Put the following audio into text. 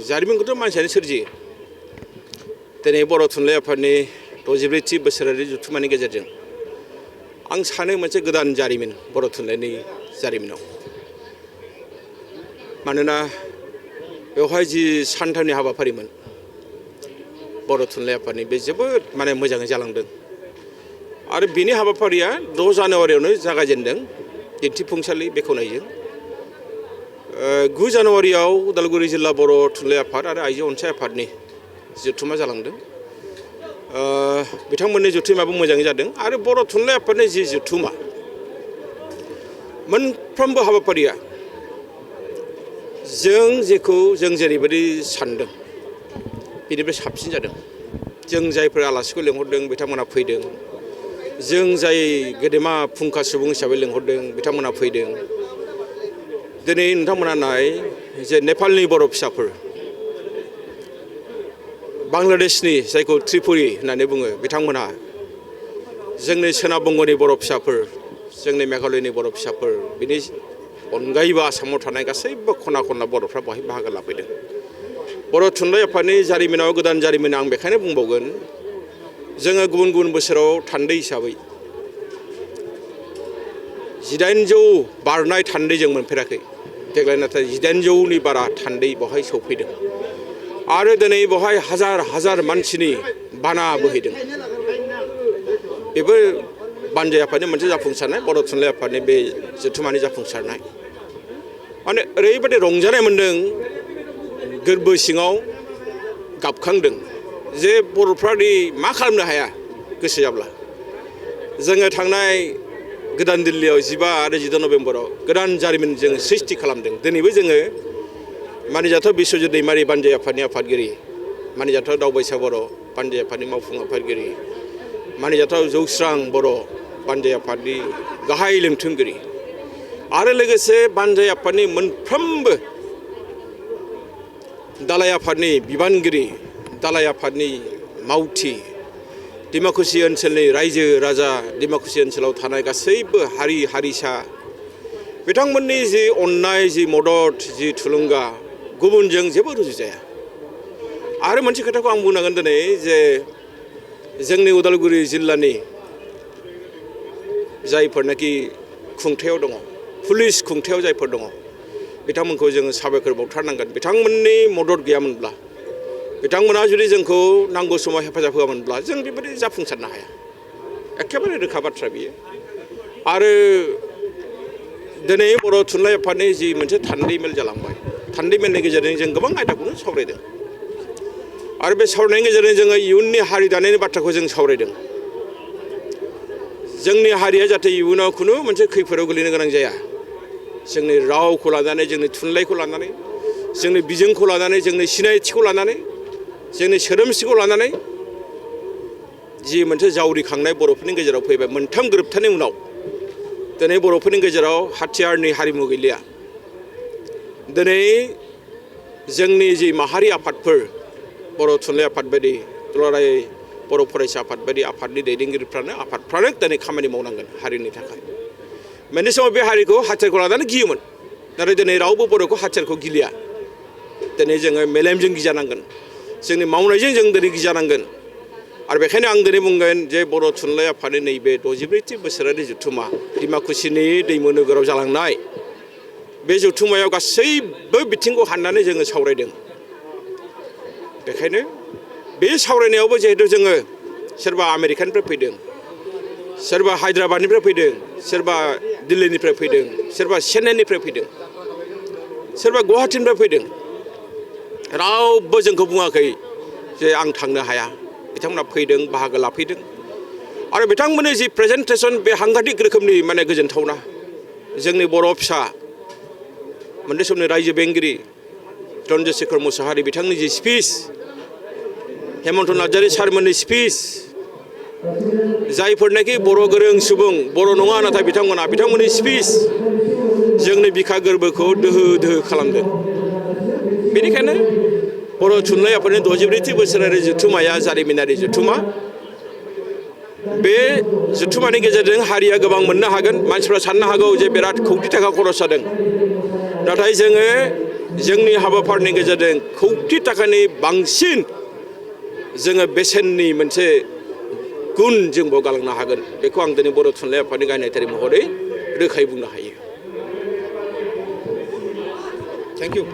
जारिमिनखौथ' मानसियानो सोरजियो दिनै बर' थुनलाइ आफादनि 64थि बोसोरारि जथुम्मानि गेजेरजों आं सानो मोनसे गोदान जारिमिन बर' थुनलाइनि जारिमिनाव मानोना बेवहाय जि सानथामनि हाबाफारिमोन बर' थुनलाइ आफादनि बे जोबोद मोजाङै जालांदों आरो बिनि हाबाफारिया 6 जानुवारियावनो जागायजेनदों दिन्थिफुंसालि बेखेवनायजों 9 जानुवारियाव उदालगुरि जिल्ला बर' थुनलाइ आफाद आरो आइजो अनसाय आफादनि जथुम्मा जालांदों बिथांमोननि जथुम्मायाबो मोजाङै जादों आरो बर' थुनलाइ आफादनि जि जथुम्मा मोनफ्रोमबो हाबाफारिया जों जेखौ जों जेरैबायदि सानदों बेनिफ्राय साबसिन जादों जों जायफोर आलासिखौ लेंहरदों बिथांमोना फैदों जों जाय गेदेमा फुंखा सुबुं हिसाबै लेंहरदों बिथांमोना फैदों दिनै नोंथांमोना नाय जे नेपालनि बर' फिसाफोर बांलादेशनि जायखौ त्रिपुरि होननानै बुङो बिथांमोना जोंनि सोनाब बंगनि बर' फिसाफोर जोंनि मेघालयनि बर' फिसाफोर बिनि अनगायैबो आसामाव थानाय गासैबो खना खनला बर'फ्रा बेवहाय बाहागो लाफैदों बर' थुनलाइ आफादनि जारिमिनाव गोदान जारिमिन आं बेखायनो बुंबावगोन जोङो गुबुन गुबुन बोसोराव थान्दै हिसाबै 1800 बारनाय थान्दै जों मोनफेराखै देग्लाय नाथाय 1800नि बारा थान्दै बेवहाय सौफैदों आरो दिनै बेवहाय हाजार हाजार मानसिनि बाना बोहैदों बेबो बानजाय आफादनि मोनसे जाफुंसारनाय बर' थुनलाइ आफादनि बे जथुम्मानि जाफुंसारनाय ओरैबायदि रंजानाय मोन्दों गोरबो सिङाव गाबखांदों जे बर'फ्रादि मा खालामनो हाया गोसो जाब्ला जोङो थांनाय गोदान दिल्लीयाव 15 आरो 16 नभेम्बराव गोदान जारिमिन जों सृष्टि खालामदों दिनैबो जोङो मानिजाथाव बिश्वजित दैमारि बानजाय आफादनि आफादगिरि मानिजाथाव दावबायसा बर' बानजाय आफादनि मावफुं आफादगिरि मानिजाथाव जौस्रां बर' बानजाय आफादनि गाहाय लेंथुमगिरि आरो लोगोसे बानजाय आफादनि मोनफ्रोमबो दालाय आफादनि बिबानगिरि दालाय आफादनि मावथि डिमाकुसि ओनसोलनि रायजो राजा डिमाकुसि ओनसोलाव थानाय गासैबो हारि हारिसा बिथांमोननि जि अननाय जि मदद जि थुलुंगा गुबुनजों जेबो रुजुजाया आरो मोनसे खोथाखौ आं बुंनांगोन दिनै जे जोंनि उदालगुरि जिल्लानि जायफोरनाखि खुंथायाव दङ पुलिस खुंथायाव जायफोर दङ बिथांमोनखौ जोङो साबायखर बावथारनांगोन बिथांमोननि मदद गैयामोनब्ला बिथांमोना जुदि जोंखौ नांगौ समाव हेफाजाब होआमोनब्ला जों बेबायदि जाफुंसारनो हाया एखेबारे रोखा बाथ्रा बियो आरो दिनै बर' थुनलाइ आफादनि जि मोनसे थान्दै मेल जालांबाय थान्दै मेलनि गेजेरजों जों गोबां आयदाखौनो सावरायदों आरो बे सावरायनायनि गेजेरजों जोङो इयुननि हारि दानायनि बाथ्राखौ जों सावरायदों जोंनि हारिया जाहाथे इयुनाव खुनु मोनसे खैफोदाव गोलैनो गोनां जाया जोंनि रावखौ लानानै जोंनि थुनलाइखौ लानानै जोंनि बिजोंखौ लानानै जोंनि सिनायथिखौ लानानै जोंनि सोदोमस्रिखौ लानानै जि मोनसे जावरिखांनाय बर'फोरनि गेजेराव फैबाय मोनथाम गोरोबथानि उनाव दिनै बर'फोरनि गेजेराव हाथियारनि हारिमु गैलिया दिनै जोंनि जि माहारि आफादफोर बर' थुनलाइ आफाद बायदि दुलाराय बर' फरायसा आफाद बायदि आफादनि दैदेनगिरिफ्रानो दिनै खामानि मावनांगोन हारिनि थाखाय मोनसे समाव बे हारिखौ हाथियारखौ लानानै गियोमोन नाथाय दिनै रावबो बर'खौ हाथियारखौ गिलिया दिनै जोङो मेलेमजों गिजानांगोन जोंनि मावनायजों जों दिनै गिजानांगोन आरो बेखायनो आं दिनै बुंगोन जे बर' थुनलाइ आफादनि नैबे 64थि बोसोरारि जथुम्मा डिमाकुसिनि दैमु नोगोराव जालांनाय बे जथुम्मायाव गासैबो बिथिंखौ हाननानै जोङो सावरायदों बेखायनो बे सावरायनायावबो जिहेतु जोङो सोरबा आमेरिकानिफ्राय फैदों सोरबा हायद्राबादनिफ्राय फैदों सोरबा दिल्लीनिफ्राय फैदों सोरबा चेन्नाइनिफ्राय फैदों सोरबा गुवाहाटीनिफ्राय फैदों रावबो जोंखौ बुङाखै जे आं थांनो हाया बिथांमोना फैदों बाहागो लाफैदों आरो बिथांमोननि जि प्रेजेन्टेसन बे हांगाटिक रोखोमनि गोजोनथावना जोंनि बर' फिसा मोनसे समनि रायजो बेंगिरि चन्द्रशेखर मुसाहारि बिथांनि जि स्पिच हेमन्त नार्जारी सारमोननि स्पिच जायफोरनाखि बर' गोरों सुबुं बर' नङा नाथाय बिथांमोननि स्पिच जोंनि बिखा गोरबोखौ दोहो दोहो खालामदों बेनिखायनो बर' थुनलाइ आफादनि 64थि बोसोरारि जथुम्माया जारिमिनारि जथुम्मा बे जथुम्मानि गेजेरजों हारिया गोबां मोननो हागोन मानसिफ्रा साननो हागौ जे बिराद खौटि थाखा खरस जादों नाथाय जोङो जोंनि हाबाफारिनि गेजेरजों कौटि थाखानि बांसिन जोङो बेसेननि मोनसे गुन जोंबो गालांनो हागोन बेखौ आं दिनै बर' थुनलाइ आफादनि गाहाय महरै रोखायै बुंनो हायो। Thank you.